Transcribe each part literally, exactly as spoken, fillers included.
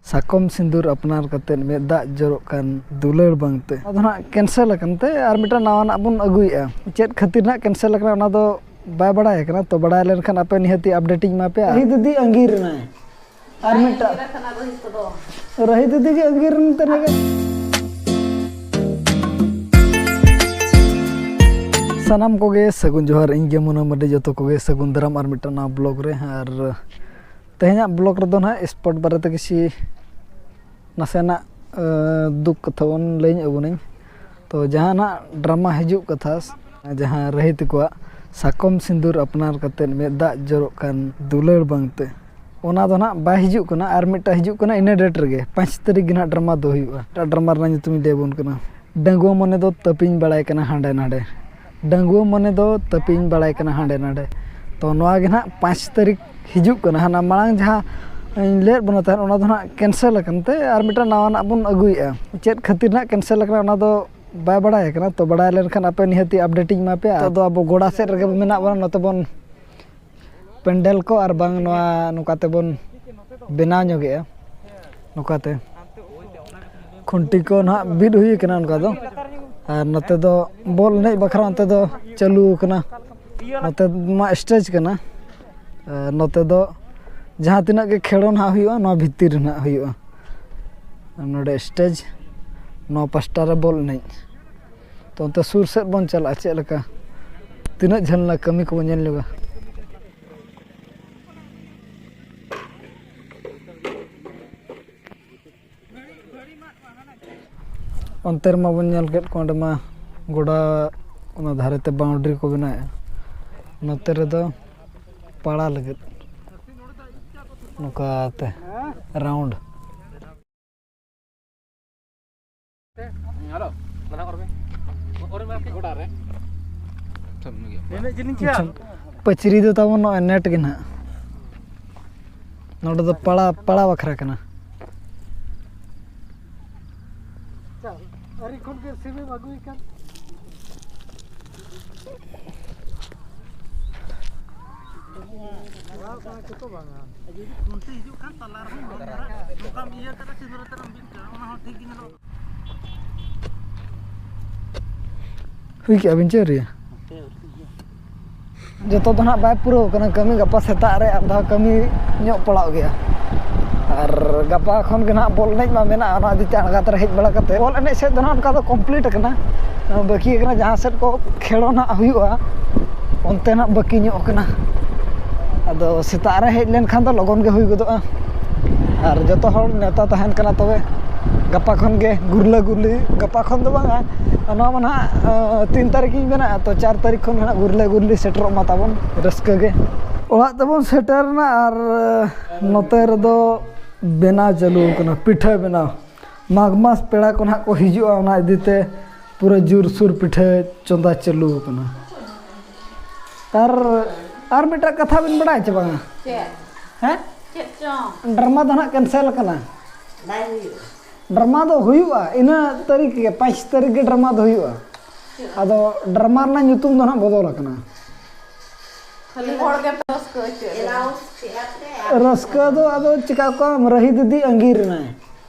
ᱥᱟᱠᱚᱢ ᱥᱤᱸᱫᱩᱨ ᱟᱯᱱᱟᱨ ᱠᱟᱛᱮᱫ, ᱢᱮᱫ ᱫᱟᱜ ᱡᱚᱨᱚᱜ ᱠᱟᱱ ᱫᱩᱞᱟᱹᱲ ᱵᱟᱝᱛᱮ᱾ ᱟᱫᱚ ᱱᱟᱦᱟᱜ ᱠᱮᱱᱥᱮᱞ ᱟᱠᱟᱱ ᱛᱮ ᱟᱨ ᱢᱤᱫᱴᱟᱝ ᱱᱟᱣᱟᱱᱟᱜ ᱵᱚᱱ ᱟᱹᱜᱩᱭᱮᱫᱼᱟ᱾ ᱪᱮᱫ ᱠᱷᱟᱹᱛᱤᱨ ᱱᱟᱦᱟᱜ ᱠᱮᱱᱥᱮᱞ ᱟᱠᱟᱱᱟ, ᱚᱱᱟ ᱫᱚ ᱵᱟᱭ ᱵᱟᱲᱟᱭ ᱠᱟᱱᱟ᱾ ᱛᱚ, ᱵᱟᱲᱟᱭ ᱞᱮᱱᱠᱷᱟᱱ ᱟᱯᱮ ᱱᱤᱦᱟᱹᱛᱤ ᱟᱯᱰᱮᱴ ᱤᱧ ᱮᱢᱟ ᱯᱮᱭᱟ᱾ ᱨᱟᱹᱦᱤ ᱫᱤᱫᱤ ᱟᱸᱜᱤᱨ ᱮᱱᱟᱭ᱾ ᱟᱨ ᱢᱤᱫᱴᱟᱝ ᱨᱟᱹᱦᱤ ᱫᱤᱫᱤ ᱜᱮ ᱟᱸᱜᱤᱨ ᱮᱱ ᱛᱮ ᱱᱟᱜ᱾ ᱥᱟᱱᱟᱢ ᱠᱚᱜᱮ ᱥᱟᱹᱜᱩᱱ ᱡᱚᱦᱟᱨ, ᱤᱧ ᱜᱮ ᱢᱩᱱᱟ ᱢᱟᱹᱨᱰᱤ, ᱡᱚᱛᱚ ᱠᱚᱜᱮ ᱥᱟᱹᱜᱩᱱ ᱫᱟᱨᱟᱢ ᱟᱨ ᱢᱤᱫᱴᱟᱝ ᱱᱟᱣᱟ ᱵᱞᱚᱜ ᱨᱮ᱾ ᱟᱨ ᱛᱮᱦᱮᱧᱟᱜ ᱵᱞᱚᱜ ᱨᱮᱫᱚ ᱱᱟᱦᱟᱜ ᱥᱯᱳᱨᱴ ᱵᱟᱨᱮᱛᱮ ᱠᱤᱪᱷᱤ ᱱᱟᱥᱮᱱᱟᱜ, ᱮ, ᱫᱩᱠ ᱠᱟᱛᱷᱟ ᱵᱚᱱ ᱞᱟᱹᱭ ᱧᱚᱜ ᱟᱵᱚᱱᱟᱹᱧ᱾ ᱛᱚ, ᱡᱟᱦᱟᱸ ᱱᱟᱦᱟᱜ ᱰᱨᱟᱢᱟ ᱦᱤᱡᱩᱜ ᱠᱟᱛᱷᱟ, ᱡᱟᱦᱟᱸ ᱨᱟᱹᱦᱤ ᱛᱟᱠᱚᱣᱟᱜ ᱥᱟᱠᱚᱢ ᱥᱤᱸᱫᱩᱨ ᱟᱯᱱᱟᱨ ᱠᱟᱛᱮᱫ, ᱢᱮᱫ ᱫᱟᱜ ᱡᱚᱨᱚᱜ ᱠᱟᱱ ᱫᱩᱞᱟᱹᱲ ᱵᱟᱝᱛᱮ, ᱚᱱᱟ ᱫᱚ ᱱᱟᱦᱟᱜ ᱵᱟᱭ ᱦᱤᱡᱩᱜ ᱠᱟᱱᱟ᱾ ᱟᱨ ᱢᱤᱫᱴᱟᱝ ᱦᱤᱡᱩᱜ ᱠᱟᱱᱟ ᱤᱱᱟᱹ ᱰᱮᱴ ᱨᱮᱜᱮ, ᱯᱟᱸᱪ ᱛᱟᱹᱨᱤᱠᱷ ᱜᱮ ᱱᱟᱦᱟᱜ ᱰᱨᱟᱢᱟ ᱫᱚ ᱦᱩᱭᱩᱜᱼᱟ᱾ ᱮᱴᱟᱜ ᱰᱨᱟᱢᱟ ᱨᱮᱱᱟᱜ ᱧᱩᱛᱩᱢ ᱤᱧ ᱞᱟᱹᱭ ᱟᱵᱚᱱ ᱠᱟᱱᱟ᱾ ᱰᱟᱺᱜᱩᱣᱟᱹ ᱢᱚᱱᱮ ᱫᱚ ᱛᱟᱹᱯᱤᱧ ᱵᱟᱲᱟᱭ ᱠᱟᱱᱟ ᱦᱟᱸᱰᱮ ᱱᱟᱰᱮ᱾ ᱰᱟᱺᱜᱩᱣᱟᱹ ᱢᱚᱱᱮ ᱫᱚ ᱛᱟᱹᱯᱤᱧ ᱵᱟᱲᱟᱭ ᱠᱟᱱᱟ ᱦᱟᱸᱰᱮ ᱱᱟᱰᱮ᱾ ᱛᱚ, ᱱᱚᱣᱟ ᱜᱮ ᱱᱟᱦᱟᱜ ᱯᱟᱸᱪ ᱛᱟᱹᱨᱤᱠᱷ ᱦᱤᱡᱩᱜ ᱠᱟᱱᱟ᱾ ᱦᱟᱱᱟ ᱢᱟᱲᱟᱝ ᱡᱟᱦᱟᱸ ᱤᱧ ᱞᱟᱹᱭᱟᱫ ᱵᱚᱱᱟ ᱛᱟᱦᱮᱸᱫ, ᱚᱱᱟ ᱫᱚ ᱱᱟᱦᱟᱜ ᱠᱮᱱᱥᱮᱞ ᱟᱠᱟᱱ ᱛᱮ ᱟᱨ ᱢᱤᱫᱴᱟᱝ ᱱᱟᱣᱟᱱᱟᱜ ᱵᱚᱱ ᱟᱹᱜᱩᱭᱮᱫᱼᱟ᱾ ᱪᱮᱫ ᱠᱷᱟᱹᱛᱤᱨ ᱱᱟᱦᱟᱜ ᱠᱮᱱᱥᱮᱞ ᱟᱠᱟᱱᱟ, ᱚᱱᱟ ᱫᱚ ᱵᱟᱭ ᱵᱟᱲᱟᱭ ᱠᱟᱱᱟ᱾ ᱛᱚ, ᱵᱟᱲᱟᱭ ᱞᱮᱱᱠᱷᱟᱱ ᱟᱯᱮ ᱱᱤᱦᱟᱹᱛᱤ ᱟᱯᱰᱮᱴ ᱤᱧ ᱮᱢᱟ ᱯᱮᱭᱟ᱾ ᱱᱤᱛᱚᱜ ᱫᱚ ᱟᱵᱚ ᱜᱚᱰᱟ ᱥᱮᱫ ᱨᱮᱜᱮ ᱵᱚᱱ ᱢᱮᱱᱟᱜ ᱵᱚᱱᱟ, ᱱᱚᱛᱮ ᱵᱚᱱ ᱯᱮᱱᱰᱮᱞ ᱠᱚ ᱟᱨ ᱵᱟᱝ ᱱᱚᱣᱟ ᱱᱚᱝᱠᱟ ᱛᱮᱵᱚᱱ ᱵᱮᱱᱟᱣ ᱧᱚᱜᱮᱜᱼᱟ᱾ ᱱᱚᱝᱠᱟᱛᱮ ᱠᱷᱩᱱᱴᱤ ᱠᱚ ᱱᱟᱦᱟᱜ ᱵᱤᱫ ᱦᱩᱭ ᱠᱟᱱᱟ ᱚᱱᱠᱟ ᱫᱚ᱾ ᱟᱨ ᱱᱚᱛᱮ ᱫᱚ ᱵᱚᱞ ᱮᱱᱮᱡ ᱵᱟᱠᱷᱨᱟ ᱚᱱᱛᱮ ᱫᱚ ᱪᱟᱹᱞᱩ ᱟᱠᱟᱱᱟ᱾ ᱱᱚᱛᱮ ᱢᱟ ᱥᱴᱮᱡᱽ ᱠᱟᱱᱟ᱾ ᱟᱨ ᱱᱚᱛᱮ ᱫᱚ ᱡᱟᱦᱟᱸ ᱛᱤᱱᱟᱹᱜ ᱜᱮ ᱠᱷᱮᱞᱳᱰ ᱱᱟᱦᱟᱜ ᱦᱩᱭᱩᱜᱼᱟ, ᱱᱚᱣᱟ ᱵᱷᱤᱛᱤᱨ ᱨᱮ ᱱᱟᱦᱟᱜ ᱦᱩᱭᱩᱜᱼᱟ᱾ ᱟᱨ ᱱᱚᱰᱮ ᱥᱴᱮᱡᱽ, ᱱᱚᱣᱟ ᱯᱟᱥᱴᱟ ᱨᱮ ᱵᱚᱞ ᱮᱱᱮᱡ᱾ ᱛᱚ, ᱚᱱᱛᱮ ᱥᱩᱨ ᱥᱮᱫ ᱵᱚᱱ ᱪᱟᱞᱟᱜᱼᱟ, ᱪᱮᱫ ᱞᱮᱠᱟ, ᱛᱤᱱᱟᱹᱜ ᱡᱷᱟᱹᱞ ᱨᱮᱱᱟᱜ ᱠᱟᱹᱢᱤ ᱠᱚᱵᱚᱱ ᱧᱮᱞ ᱧᱚᱜᱟ᱾ ᱚᱱᱛᱮ ᱨᱮᱢᱟ ᱵᱚᱱ ᱧᱮᱞ ᱠᱮᱫ ᱠᱚᱣᱟ, ᱚᱸᱰᱮ ᱢᱟ ᱜᱚᱰᱟ, ᱚᱱᱟ ᱫᱷᱟᱨᱮ ᱛᱮ ᱵᱟᱣᱩᱱᱰᱨᱤ ᱠᱚ ᱵᱮᱱᱟᱣᱮᱫᱼᱟ᱾ ᱱᱚᱛᱮ ᱨᱮᱫᱚ ᱯᱟᱲᱟ ᱞᱟᱹᱜᱤᱫ ᱱᱚᱝᱠᱟᱛᱮ ᱨᱟᱣᱩᱱᱰ᱾ ᱯᱟᱹᱪᱨᱤ ᱫᱚ ᱛᱟᱵᱚᱱ ᱱᱚᱜᱼᱚᱭ ᱱᱮᱴ ᱜᱮ ᱱᱟᱦᱟᱜ᱾ ᱱᱚᱰᱮ ᱫᱚ ᱯᱟᱲᱟ, ᱯᱟᱲᱟ ᱵᱟᱠᱷᱨᱟ ᱠᱟᱱᱟ᱾ ᱟᱹᱨᱤ ᱠᱷᱚᱱ ᱜᱮ ᱥᱤᱢᱮᱢ ᱟᱹᱜᱩᱭ ᱠᱟᱱ᱾ ᱚᱲᱟᱜ ᱠᱟᱱᱟ ᱪᱮᱫ ᱠᱚ ᱵᱟᱝᱟ᱾ ᱡᱩᱫᱤ ᱠᱷᱩᱱᱴᱤ ᱦᱤᱡᱩᱜ ᱠᱷᱟᱱ ᱛᱟᱞᱟ ᱨᱮᱦᱚᱸ ᱵᱟᱢ ᱧᱮᱞᱟ, ᱱᱚᱝᱠᱟᱢ ᱤᱭᱟᱹ ᱠᱟᱫᱟ ᱥᱤᱸᱫᱩᱨ ᱟᱛᱮᱫ ᱮᱢ ᱵᱤᱫ ᱠᱟᱜᱼᱟ, ᱚᱱᱟ ᱦᱚᱸ ᱴᱷᱤᱠ ᱜᱮ ᱧᱮᱞᱚᱜ ᱠᱟᱱᱟ᱾ ᱦᱩᱭ ᱠᱮᱜᱼᱟ ᱵᱤᱱ ᱪᱮᱫ ᱨᱮᱭᱟᱜ? ᱦᱟᱯᱮ, ᱟᱹᱣᱨᱤ ᱦᱩᱭᱩᱜᱼᱟ᱾ ᱡᱚᱛᱚ ᱫᱚ ᱱᱟᱦᱟᱜ ᱵᱟᱭ ᱯᱩᱨᱟᱹᱣ ᱠᱟᱱᱟ ᱠᱟᱹᱢᱤ, ᱜᱟᱯᱟ ᱥᱮᱛᱟᱜ ᱨᱮ ᱟᱨ ᱫᱷᱟᱣ ᱠᱟᱹᱢᱤ ᱧᱚᱜ ᱯᱟᱲᱟᱜ ᱜᱮᱭᱟ᱾ ᱟᱨ ᱜᱟᱯᱟ ᱠᱷᱚᱱ ᱜᱮ ᱱᱟᱦᱟᱜ ᱵᱚᱞ ᱮᱱᱮᱡ ᱢᱟ ᱢᱮᱱᱟᱜᱼᱟ, ᱚᱱᱟ ᱤᱫᱤ ᱛᱮ ᱟᱬᱜᱟᱛ ᱨᱮ ᱦᱮᱡ ᱵᱟᱲᱟ ᱠᱟᱛᱮ ᱵᱚᱞ ᱮᱱᱮᱡ ᱥᱮᱫ ᱫᱚ ᱱᱟᱦᱟᱜ ᱚᱱᱠᱟ ᱫᱚ complete ᱟᱠᱟᱱᱟ, ᱵᱟᱹᱠᱤ ᱟᱠᱟᱱᱟ ᱡᱟᱦᱟᱸ ᱥᱮᱫ ᱠᱚ ᱠᱷᱮᱞᱳ ᱱᱟᱦᱟᱜ ᱦᱩᱭᱩᱜᱼᱟ, ᱚᱱᱛᱮ ᱱᱟᱦᱟᱜ ᱵᱟᱹᱠᱤ ᱧᱚᱜ ᱠᱟᱱᱟ᱾ ᱟᱫᱚ ᱥᱮᱛᱟᱜ ᱨᱮ ᱦᱮᱡ ᱞᱮᱱᱠᱷᱟᱱ ᱫᱚ ᱞᱚᱜᱚᱱ ᱜᱮ ᱦᱩᱭ ᱜᱚᱫᱚᱜᱼᱟ᱾ ᱟᱨ ᱡᱚᱛᱚ ᱦᱚᱲ ᱱᱮᱣᱛᱟ ᱛᱟᱦᱮᱱ ᱠᱟᱱᱟ᱾ ᱛᱚᱵᱮ ᱜᱟᱯᱟ ᱠᱷᱚᱱ ᱜᱮ ᱜᱩᱨᱞᱟᱹ ᱜᱩᱨᱞᱤ, ᱜᱟᱯᱟ ᱠᱷᱚᱱ ᱫᱚ ᱵᱟᱝᱟ, ᱱᱚᱣᱟ ᱢᱟ ᱱᱟᱦᱟᱜ, ᱟᱸ, ᱛᱤᱱ ᱛᱟᱹᱨᱤᱠᱷ ᱤᱧ ᱢᱮᱱᱟ, ᱛᱚ ᱪᱟᱨ ᱛᱟᱹᱨᱤᱠᱷ ᱠᱷᱚᱱ ᱜᱮ ᱱᱟᱦᱟᱜ ᱜᱩᱨᱞᱟᱹ ᱜᱩᱨᱞᱤ ᱥᱮᱴᱮᱨᱚᱜ ᱢᱟ ᱛᱟᱵᱚᱱ, ᱨᱟᱹᱥᱠᱟᱹ ᱜᱮ᱾ ᱚᱲᱟᱜ ᱛᱮᱵᱚᱱ ᱥᱮᱴᱮᱨ ᱮᱱᱟ ᱟᱨ, ᱟᱸ, ᱱᱚᱛᱮ ᱨᱮᱫᱚ ᱵᱮᱱᱟᱣ ᱪᱟᱹᱞᱩ ᱟᱠᱟᱱᱟ, ᱯᱤᱴᱷᱟᱹ ᱵᱮᱱᱟᱣ᱾ ᱢᱟᱜᱽ ᱢᱟᱥ ᱯᱮᱲᱟ ᱠᱚ ᱱᱟᱦᱟᱜ ᱠᱚ ᱦᱤᱡᱩᱜᱼᱟ, ᱚᱱᱟ ᱤᱫᱤ ᱛᱮ ᱯᱩᱨᱟᱹ ᱡᱳᱨᱥᱳᱨ ᱯᱤᱴᱷᱟᱹ ᱪᱚᱸᱫᱟ ᱪᱟᱹᱞᱩ ᱟᱠᱟᱱᱟ᱾ ᱟᱨ, ᱟᱨ ᱢᱤᱫᱴᱟᱝ ᱠᱟᱛᱷᱟ ᱵᱤᱱ ᱵᱟᱲᱟᱭᱟ ᱪᱮ ᱵᱟᱝᱟ? ᱪᱮᱫ? ᱦᱮᱸ? ᱪᱮᱫ ᱪᱚᱝ? ᱰᱨᱟᱢᱟ ᱫᱚ ᱱᱟᱦᱟᱜ cancel ᱟᱠᱟᱱᱟ᱾ ᱵᱟᱭ ᱦᱩᱭᱩᱜᱼᱟ᱾ ᱰᱨᱟᱢᱟ ᱫᱚ ᱦᱩᱭᱩᱜᱼᱟ, ᱤᱱᱟᱹ ᱛᱟᱹᱨᱤᱠᱷ ᱜᱮ, ᱯᱟᱸᱪ ᱛᱟᱹᱨᱤᱠᱷ ᱜᱮ ᱰᱨᱟᱢᱟ ᱫᱚ ᱦᱩᱭᱩᱜᱼᱟ᱾ ᱟᱫᱚ ᱰᱨᱟᱢᱟ ᱨᱮᱱᱟᱜ ᱧᱩᱛᱩᱢ ᱫᱚ ᱱᱟᱦᱟᱜ ᱵᱚᱫᱚᱞ ᱟᱠᱟᱱᱟ᱾ ᱠᱷᱟᱹᱞᱤ ᱦᱚᱲ ᱜᱮ ᱨᱟᱹᱥᱠᱟᱹ ᱦᱚᱪᱚᱭᱮᱫ ᱵᱚᱱᱟ᱾ ᱮᱞᱟᱣᱩᱱᱥ ᱠᱮᱜᱼᱟ ᱯᱮ ᱟᱨ ᱨᱟᱹᱥᱠᱟᱹ ᱫᱚ ᱟᱫᱚ ᱪᱤᱠᱟ ᱠᱚᱣᱟᱢ, ᱨᱟᱹᱦᱤ ᱫᱤᱫᱤ ᱟᱸᱜᱤᱨ ᱮᱱᱟᱭ᱾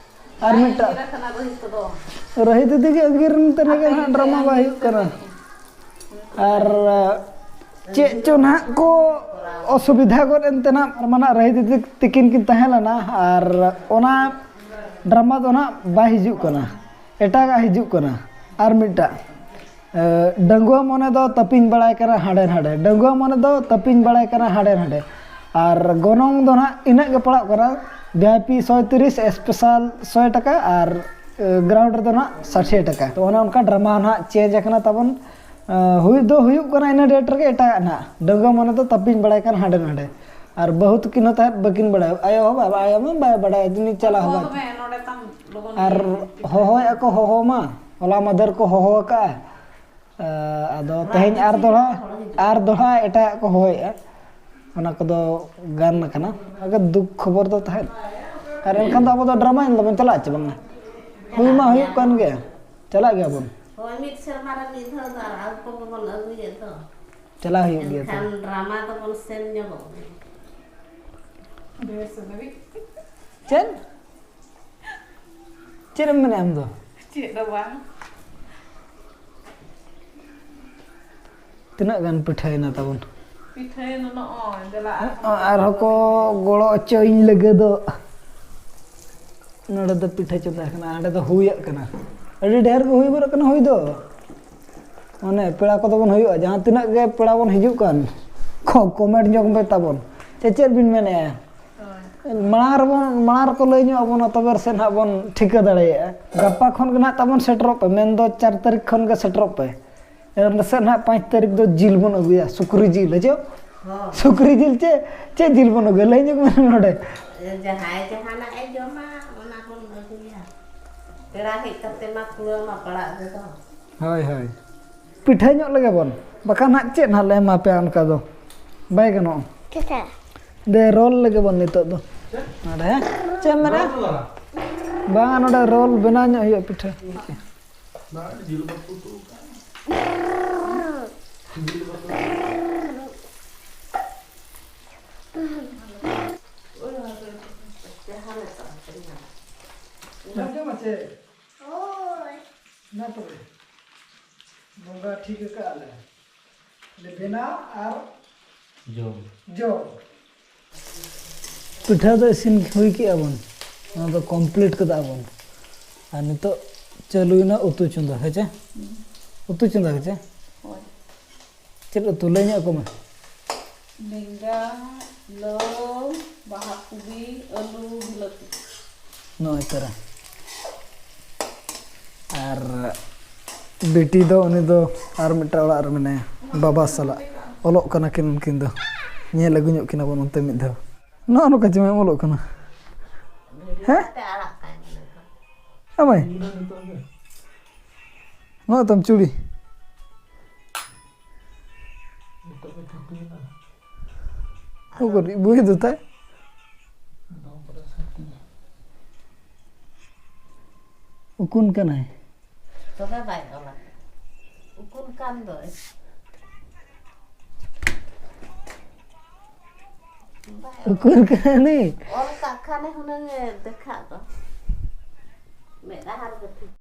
ᱟᱨ ᱢᱤᱫᱴᱟᱜ ᱟᱸᱜᱤᱨ ᱟᱠᱟᱱᱟ ᱨᱟᱹᱦᱤ ᱠᱚᱫᱚ᱾ ᱨᱟᱹᱦᱤ ᱫᱤᱫᱤ ᱜᱮ ᱟᱸᱜᱤᱨ ᱮᱱ ᱛᱮ ᱟᱯᱮ ᱱᱟᱜ ᱜᱮ ᱰᱨᱟᱢᱟ ᱵᱟᱭ ᱦᱩᱭᱩᱜ ᱠᱟᱱᱟ᱾ ᱟᱨ ᱪᱮᱫ ᱪᱚ ᱱᱟᱦᱟᱜ ᱠᱚ ᱚᱥᱩᱵᱤᱫᱷᱟ ᱜᱚᱫ ᱮᱱᱛᱮ ᱱᱟᱜ, ᱢᱟᱱᱮ ᱨᱟᱹᱦᱤ ᱫᱤᱫᱤ ᱛᱤᱠᱤᱱ ᱠᱤᱱ ᱛᱟᱦᱮᱸ ᱞᱮᱱᱟ, ᱟᱨ ᱚᱱᱟ ᱰᱨᱟᱢᱟ ᱫᱚ ᱱᱟᱜ ᱵᱟᱭ ᱦᱤᱡᱩᱜ ᱠᱟᱱᱟ, ᱮᱴᱟᱜᱟᱜ ᱦᱤᱡᱩᱜ ᱠᱟᱱᱟ᱾ ᱟᱨ ᱢᱤᱫᱴᱟᱜ, ᱮ, ᱰᱟᱺᱜᱩᱣᱟᱹ ᱢᱚᱱᱮ ᱫᱚ ᱛᱟᱹᱯᱤᱧ ᱵᱟᱲᱟᱭ ᱠᱟᱱᱟ ᱦᱟᱸᱰᱮ ᱱᱟᱰᱮ, ᱰᱟᱺᱜᱩᱣᱟᱹ ᱢᱚᱱᱮ ᱫᱚ ᱛᱟᱹᱯᱤᱧ ᱵᱟᱲᱟᱭ ᱠᱟᱱᱟ ᱦᱟᱸᱰᱮ ᱱᱟᱰᱮ᱾ ᱟᱨ ᱜᱚᱱᱚᱝ ᱫᱚ ᱱᱟᱜ ᱤᱱᱟᱹᱜ ᱜᱮ ᱯᱟᱲᱟᱜ ᱠᱟᱱᱟ, ᱵᱷᱤ ᱟᱭ ᱯᱤ ᱥᱚᱭ ᱛᱤᱨᱤᱥ, special ᱥᱚᱭ ᱴᱟᱠᱟ, ᱟᱨ, ᱮ, ground ᱨᱮᱫᱚ ᱱᱟᱜ ᱥᱟᱴᱷᱮ ᱴᱟᱠᱟ᱾ ᱛᱚ ᱚᱱᱮ ᱚᱱᱠᱟ ᱰᱨᱟᱢᱟ ᱱᱟᱜ change ᱟᱠᱟᱱᱟ ᱛᱟᱵᱚᱱ᱾ ᱮ, ᱦᱩᱭ ᱫᱚ ᱦᱩᱭᱩᱜ ᱠᱟᱱᱟ ᱤᱱᱟᱹ date ᱨᱮᱜᱮ ᱮᱴᱟᱜᱟᱜ ᱱᱟᱜ᱾ ᱰᱟᱺᱜᱩᱣᱟᱹ ᱢᱚᱱᱮ ᱫᱚ ᱛᱟᱹᱯᱤᱧ ᱵᱟᱲᱟᱭ ᱠᱟᱱᱟ ᱦᱟᱸᱰᱮ ᱱᱟᱰᱮ᱾ ᱟᱨ ᱵᱟᱹᱦᱩ ᱛᱟᱹᱠᱤᱱ ᱦᱚᱸ ᱛᱟᱦᱮᱸᱫ ᱵᱟᱹᱠᱤᱱ ᱵᱟᱲᱟᱭᱟ, ᱟᱭᱳ ᱦᱚᱸ ᱵᱟᱭ, ᱟᱭᱳ ᱢᱟ ᱵᱟᱭ ᱵᱟᱲᱟᱭᱟ, ᱡᱟᱹᱱᱤᱡ ᱪᱟᱞᱟᱣ ᱦᱚᱦᱚ ᱦᱚᱸ ᱵᱟᱭ ᱢᱮ, ᱱᱚᱰᱮ ᱛᱟᱢ ᱞᱚᱜᱚᱱ ᱟᱨ ᱜᱮ᱾ ᱦᱚᱦᱚᱭᱮᱫᱼᱟ ᱠᱚ ᱦᱚᱦᱚ ᱢᱟ, ᱦᱚᱞᱟ ᱢᱟᱫᱷᱮᱨ ᱠᱚ ᱦᱚᱦᱚ ᱟᱠᱟᱫᱼᱟ᱾ ᱮ, ᱟᱫᱚ ᱛᱮᱦᱮᱧ ᱟᱨ ᱫᱚᱦᱲᱟ, ᱟᱨ ᱫᱚᱦᱲᱟ ᱮᱴᱟᱜᱟᱜ ᱠᱚ ᱦᱚᱦᱚᱭᱮᱫᱼᱟ, ᱚᱱᱟ ᱠᱚᱫᱚ ᱜᱟᱱ ᱟᱠᱟᱱᱟ᱾ ᱟᱜᱮ ᱫᱩᱠ ᱠᱷᱚᱵᱚᱨ ᱫᱚ ᱛᱟᱦᱮᱸᱫ᱾ ᱟᱨ ᱮᱱᱠᱷᱟᱱ ᱫᱚ ᱟᱵᱚ ᱫᱚ ᱰᱨᱟᱢᱟ ᱧᱮᱞ ᱫᱚᱵᱚᱱ ᱪᱟᱞᱟᱜᱼᱟ ᱪᱮ ᱵᱟᱝᱟ? ᱦᱩᱭ ᱢᱟ ᱦᱩᱭᱩᱜ ᱠᱟᱱ ᱜᱮ, ᱪᱟᱞᱟᱜ ᱜᱮᱭᱟᱵᱚᱱ᱾ ᱦᱳᱭ, ᱢᱤᱫ ᱥᱮᱨᱢᱟ ᱨᱮ ᱢᱤᱫ ᱫᱷᱟᱣ ᱫᱚ ᱟᱨ ᱟᱵᱚ ᱠᱚᱜᱮ ᱵᱚᱱ ᱟᱹᱜᱩᱭᱮᱫ ᱫᱚ᱾ ᱪᱟᱞᱟᱜ ᱦᱩᱭᱩᱜ ᱜᱮᱭᱟ ᱛᱚ᱾ ᱮᱱᱠᱷᱟᱱ ᱰᱨᱟᱢᱟ ᱫᱚᱵᱚᱱ ᱥᱮᱱ ᱧᱚᱜᱚᱜ ᱜᱮᱭᱟ᱾ ᱪᱮᱫ? ᱪᱮᱫ ᱮᱢ ᱢᱮᱱᱮᱫᱼᱟ ᱟᱢ ᱫᱚ? ᱪᱮᱫ ᱫᱚ ᱵᱟᱝ᱾ ᱛᱤᱱᱟᱹᱜ ᱜᱟᱱ ᱯᱤᱴᱷᱟᱹᱭᱮᱱᱟ ᱛᱟᱵᱚᱱ? ᱯᱤᱴᱷᱟᱹᱭᱮᱱᱟ ᱱᱚᱜᱼᱚᱭ, ᱫᱮᱞᱟ᱾ ᱟᱨᱦᱚᱸ ᱠᱚ ᱜᱚᱲᱚ ᱦᱚᱪᱚᱧ ᱞᱟᱹᱜᱤᱫᱚᱜ᱾ ᱱᱚᱰᱮ ᱫᱚ ᱯᱤᱴᱷᱟᱹ ᱪᱚᱸᱫᱟ ᱠᱟᱱᱟ, ᱦᱟᱸᱰᱮ ᱫᱚ ᱦᱩᱭᱟᱜ ᱠᱟᱱᱟ᱾ ᱟᱹᱰᱤ ᱰᱷᱮᱨ ᱜᱮ ᱦᱩᱭ ᱜᱚᱫᱚᱜ ᱠᱟᱱᱟ ᱦᱩᱭ ᱫᱚ᱾ ᱢᱟᱱᱮ ᱯᱮᱲᱟ ᱠᱚᱫᱚ ᱵᱚᱱ ᱦᱩᱭᱩᱜᱼᱟ, ᱡᱟᱦᱟᱸ ᱛᱤᱱᱟᱹᱜ ᱜᱮ ᱯᱮᱲᱟ ᱵᱚᱱ ᱦᱤᱡᱩᱜ ᱠᱟᱱ, ᱠᱚ ᱠᱚᱢᱮᱱᱴ ᱧᱚᱜ ᱢᱮ ᱛᱟᱵᱚᱱ᱾ ᱥᱮ ᱪᱮᱫ ᱵᱤᱱ ᱢᱮᱱᱮᱫᱼᱟ? ᱦᱳᱭ᱾ ᱢᱟᱲᱟᱝ ᱨᱮᱵᱚᱱ, ᱢᱟᱲᱟᱝ ᱨᱮᱠᱚ ᱞᱟᱹᱭ ᱧᱚᱜ ᱟᱵᱚᱱᱟ, ᱛᱚᱵᱮ ᱥᱮ ᱱᱟᱦᱟᱜ ᱵᱚᱱ ᱴᱷᱤᱠᱟᱹ ᱫᱟᱲᱮᱭᱟᱜᱼᱟ᱾ ᱜᱟᱯᱟ ᱠᱷᱚᱱ ᱜᱮ ᱱᱟᱦᱟᱜ ᱛᱟᱵᱚᱱ ᱥᱮᱴᱮᱨᱚᱜ ᱯᱮ, ᱢᱮᱱᱫᱚ ᱪᱟᱨ ᱛᱟᱹᱨᱤᱠᱷ ᱠᱷᱚᱱ ᱜᱮ ᱥᱮᱴᱮᱨᱚᱜ ᱯᱮ᱾ ᱮᱱ ᱥᱮᱫ ᱱᱟᱦᱟᱜ ᱯᱟᱸᱪ ᱛᱟᱹᱨᱤᱠᱷ ᱫᱚ ᱡᱤᱞ ᱵᱚᱱ ᱟᱹᱜᱩᱭᱟ, ᱥᱩᱠᱨᱤ ᱡᱤᱞ, ᱦᱤᱡᱩᱜ᱾ ᱦᱚᱸ᱾ ᱥᱩᱠᱨᱤ ᱡᱤᱞ ᱪᱮ, ᱪᱮᱫ ᱡᱤᱞ ᱵᱚᱱ ᱟᱹᱜᱩᱭᱟ? ᱞᱟᱹᱭ ᱧᱚᱜ ᱢᱮ ᱱᱚᱰᱮ᱾ ᱡᱟᱦᱟᱸᱭ ᱡᱟᱦᱟᱱᱟᱜ ᱮ ᱡᱚᱢᱟ, ᱚᱱᱟ ᱵᱚᱱ ᱟᱹᱜᱩᱭᱟ᱾ ᱯᱮᱲᱟ ᱦᱮᱡ ᱠᱟᱛᱮ ᱢᱟ ᱠᱩᱲᱟᱹ ᱢᱟ ᱯᱟᱲᱟᱜ ᱜᱮ ᱫᱚ᱾ ᱦᱳᱭ, ᱦᱳᱭ᱾ ᱯᱤᱴᱷᱟᱹ ᱧᱚᱜ ᱞᱮᱜᱮ ᱵᱚᱱ, ᱵᱟᱠᱷᱟᱱ ᱦᱟᱸᱜ ᱪᱮᱫ ᱦᱟᱸᱜ ᱞᱮ ᱮᱢᱟ ᱯᱮᱭᱟ ᱚᱱᱠᱟ ᱫᱚ᱾ ᱵᱟᱭ ᱜᱟᱱᱚᱜᱼᱟ᱾ ᱪᱮᱫᱟᱜ? ᱫᱮ, ᱨᱳᱞ ᱞᱮᱜᱮ ᱵᱚᱱ ᱱᱤᱛᱚᱜ ᱫᱚ᱾ ᱱᱚᱰᱮ, ᱦᱮᱸ? ᱪᱮᱫ ᱮᱢ ᱢᱮᱱᱟ? ᱵᱟᱝᱟ, ᱱᱚᱰᱮ ᱨᱳᱞ ᱵᱮᱱᱟᱣ ᱧᱚᱜ ᱦᱩᱭᱩᱜᱼᱟ ᱯᱤᱴᱷᱟᱹ᱾ ᱚᱱᱟ ᱛᱚᱵᱮ᱾ ᱵᱚᱸᱜᱟ ᱴᱷᱤᱠ ᱟᱠᱟᱫ ᱞᱮ᱾ ᱞᱮ ᱵᱮᱱᱟᱣ ᱟᱨ ᱡᱚᱢ᱾ ᱡᱚᱢ᱾ ᱯᱤᱴᱷᱟᱹ ᱫᱚ ᱤᱥᱤᱱ ᱦᱩᱭ ᱠᱮᱜᱼᱟ ᱵᱚᱱ, ᱚᱱᱟ ᱫᱚ ᱠᱚᱢᱯᱞᱤᱴ ᱠᱟᱫᱟ ᱵᱚᱱ᱾ ᱟᱨ ᱱᱤᱛᱚᱜ ᱪᱟᱹᱞᱩᱭᱮᱱᱟ ᱩᱛᱩ ᱪᱚᱸᱫᱟ, ᱦᱮᱸ ᱪᱮ? ᱩᱛᱩ ᱪᱚᱸᱫᱟ, ᱦᱮᱸ ᱪᱮ? ᱦᱳᱭ᱾ ᱪᱮᱫ ᱩᱛᱩ ᱞᱟᱹᱭ ᱧᱚᱜ ᱟᱠᱚ ᱢᱮ? ᱵᱮᱸᱜᱟᱲ, ᱞᱟᱹᱣ, ᱵᱟᱦᱟ ᱠᱚᱵᱤ, ᱟᱹᱞᱩ, ᱵᱤᱞᱟᱹᱛᱤ᱾ ᱱᱚᱜᱼᱚᱭ ᱛᱚᱨᱟ᱾ ᱟᱨ ᱵᱤᱴᱤ ᱫᱚ, ᱩᱱᱤ ᱫᱚ ᱟᱨ ᱢᱤᱫᱴᱟᱝ ᱚᱲᱟᱜ ᱨᱮ ᱢᱮᱱᱟᱭᱟ, ᱵᱟᱵᱟ ᱥᱟᱞᱟᱜ ᱚᱞᱚᱜ ᱠᱟᱱᱟ ᱠᱤᱱ ᱩᱱᱠᱤᱱ ᱫᱚ᱾ ᱧᱮᱞ ᱟᱹᱜᱩ ᱧᱚᱜ ᱠᱤᱱᱟ ᱵᱚᱱ ᱚᱱᱛᱮ ᱢᱤᱫ ᱫᱷᱟᱣ᱾ ᱱᱚᱜᱼᱚ ᱱᱚᱝᱠᱟ ᱪᱮᱫ ᱮᱢ ᱚᱞᱚᱜ ᱠᱟᱱᱟ? ᱦᱮᱸ? ᱟᱢᱟᱭ? ᱱᱚᱜᱼᱚᱭ ᱛᱟᱢ ᱪᱩᱲᱤ᱾ ᱩᱠᱩᱨ ᱵᱩᱭ ᱫᱚ ᱛᱟᱭ? ᱩᱠᱩᱱ ᱠᱟᱱᱟᱭ᱾ ᱛᱚᱵᱮ ᱵᱟᱭ ᱚᱞᱟ᱾ ᱩᱠᱩᱱ ᱠᱟᱱ ᱫᱚᱭ᱾ ᱵᱟᱭ ᱚᱞᱟ᱾ ᱩᱠᱩᱱ ᱠᱟᱱᱟᱭ᱾ ᱚᱞ ᱠᱟᱜ ᱠᱷᱟᱱᱮ ᱦᱩᱱᱟᱹᱝ ᱮ ᱫᱮᱠᱷᱟᱜ ᱫᱚ᱾ ᱢᱮᱫᱦᱟ ᱨᱮᱫᱚ ᱴᱷᱤᱠ